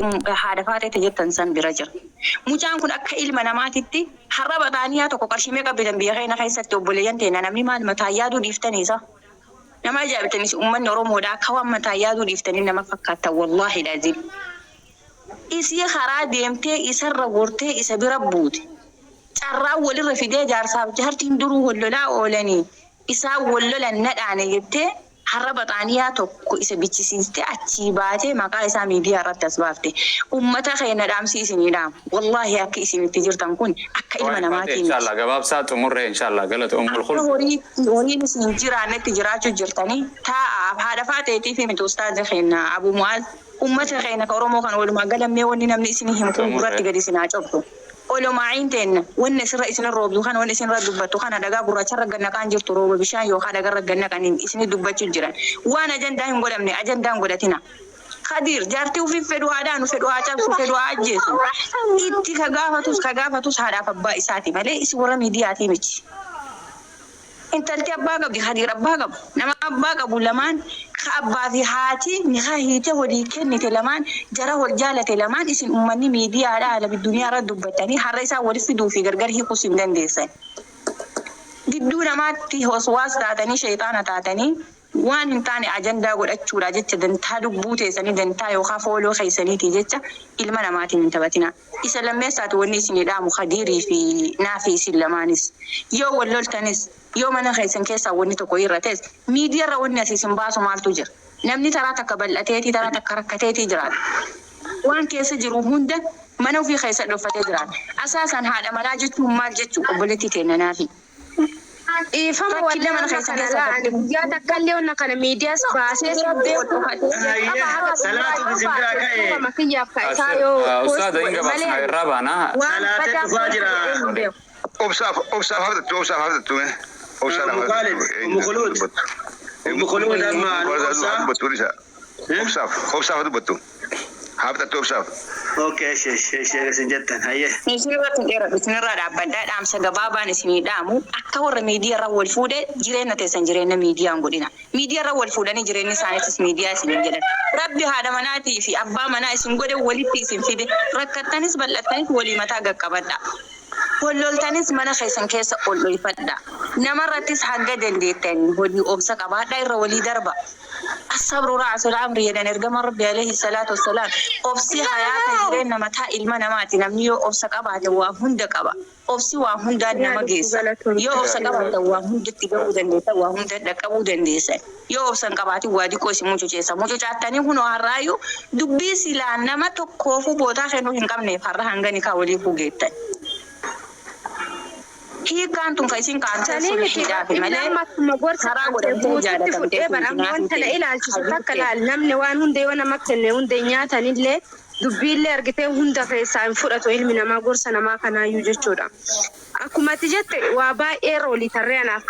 Haadha faateetti jettan san bira jira. Mucaan kun akka ilma namaatitti har'a baxaaniyaa tokko qarshii meeqa bitan biyya keenya keessatti? Obboleeyyan teenya, namni maal mataa yaaduu dhiiftanii isa? Nama ajaa'ibtanis, uummanni Oromoodhaa akka waan mataa yaaduu dhiiftanii nama fakkaattan, wallaahi laazim. Isii karaa deemtee isarra gortee isa bira buute. Carraan walirra fidee jaarsaaf jaartiin duruu wal lolaa oolanii isaan wal lolan nadhaane jettee har'a baxaaniyaa tokko isa bichisiistee achii baatee maqaa isaa miidiyaa irratti as baafte. Uummata keenya, dhaamsi isinii dhaamu. Wallaahi, akka isin itti jirtan kun akka ilma Waa'ee faatee namaatii miti. Inshallah, gabaabsaa xumurree, inshallah, galata ummul Akka khulfi. Horii horiin isin jiraannetti jiraachuu jirtanii taa'aaf haadha faateetii fi miti. Ustaaza keenya Abu Mu'aaz, uummata keenya ka Oromoo kan walumaa galammee, wanni namni isinii himu kun gurratti Xumurree. gadi isin haa cobsu. Olomaa'iin teenna wanni asirra isin roobdu kana, wanni isinirra dubbattu kana, dhagaa gurraacharra gad naqaan jirtu, rooba bishaan yookaan dhagarra gad naqaniin isinii dubbachuu jiran. Waan ajandaa hin godhamne ajandaa hin godhatina. Kadiir jaartii ofii fedhu haa dhaanu, fedhu haa cabsu, fedhu haa ajjeesu. Itti ka gaafatus haadhaaf abbaa isaati malee isin warra miidiyaatii miti. Intalti abbaa qabdi, Kadiir abbaa qabu. Nama abbaa qabu lamaan, ka abbaa fi haati nikaa hiite walii kennite lamaan, jara wal jaalate lamaan, isin uummanni miidiyaadha haala duniyaa irra dubbattanii har'a isaan wal fiduu fi gargar hiikuus hin dandeessan. Gidduu namaatti waswaas taatanii, sheexaana taatanii, waan hin taane ajandaa godhachuudha jecha dantaa lubbuu teessanii, dantaa yookaan follow keessaniitii jecha ilma namaatiin hin taphatina. Isa lammeessaati wanni isinii dhaamu, Kadiirii fi Naafii, isin lamaanis yoo wal loltanis, yoo mana keessan keessaa wanni tokko irra ta'es, miidiyaarra wanni asii isin baasu maaltu jira? Namni taraa takka bal'ateetii, taraa takka rakkateetii jiraata. Waan keessa jiru hunda mana ofii keessa dhoffatee jiraata. Asaasan haadha manaa jechuun maal jechuu, obboleettii teenya Naafi? Dhiifama. Rakkina mana Wallaahi, keessan kana keessa laa ani guyyaa takka illee onna kana miidiyaas baasee sin beeku. Hayyee, salaatu isin biraa ka'e. Jalqaba kiyyaaf ka isaa yoo post Ustaaza hin godhe gabaabsina, malee irraa baana. waan Salaatee badaa dhufaa post jira. godhee hin beeku. Obsaaf, obsaaf haftattu, obsaaf haftattu mee. Obsaaf Ummu Khalid, Ummu Khulud. Ummu Khulud, amma nu obsaa. Dubbattu isa. Obsaaf, obsaaf dubbattu. Haftattu obsaaf. Okay, eshi eshi eshi, isin jettan, hayyee. Isinirratti hin dheeradhu, isinirraa dhaabbadhaa. Dhaamsa gabaabaan isinii dhaamu, akka warra miidiyaarra wal fuudhe jireenya teessan jireenya miidiyaan godhina. Miidiyaarra wal fuudhanii jireenyi isaaniitis miidiyaa isiniin jedhan. Rabbi haadha manaatii fi abbaa manaa isin godhe, walitti isin fide, rakkattanis bal'attanis walii mataa gaqqabadha. Wal loltanis mana keessan keessa ol dhoyfadha. Namarrattis hanga dandeettanii hojii obsa qabaadha, irra walii darba. الصبر رأس الأمر jedhan ergama Rabbi عليه الصلاة والسلام. Obsi hayaata, jireenya mataa ilma namaati. Namni yoo obsa qabaate waa hunda qaba. Obsi waa hundaan nama geessa. Yoo obsa qabaatan waa hundatti gahuu dandeessa, waa hunda dhaqqabuu dandeessa. Yoo obsa hin qabaatin waa xiqqoo isin mucuceessa. Mucucaattanii kunoo har'aayyuu dubbii silaa nama tokkoofuu bootaa kennuu hin qabneef har'a hangani kaa walii kuu geettan. Hiikkaan tun ka isin kaantee Sanii miti. sulhiidhaafi Inni malee amma akkuma gorsa karaa kaasee godhamtee guututti jaalatamtee fudhee bara amma wanta na ilaalchisu takka laal, namni waan hunda yoo nama kenne hunda hin nyaatanillee, dubbiillee argitee hunda keessaa hin fudhatu ilmi namaa gorsa namaa kanaayyuu jechuudha. Akkuma ati jette waa baay'ee irra olii tarree anaaf kan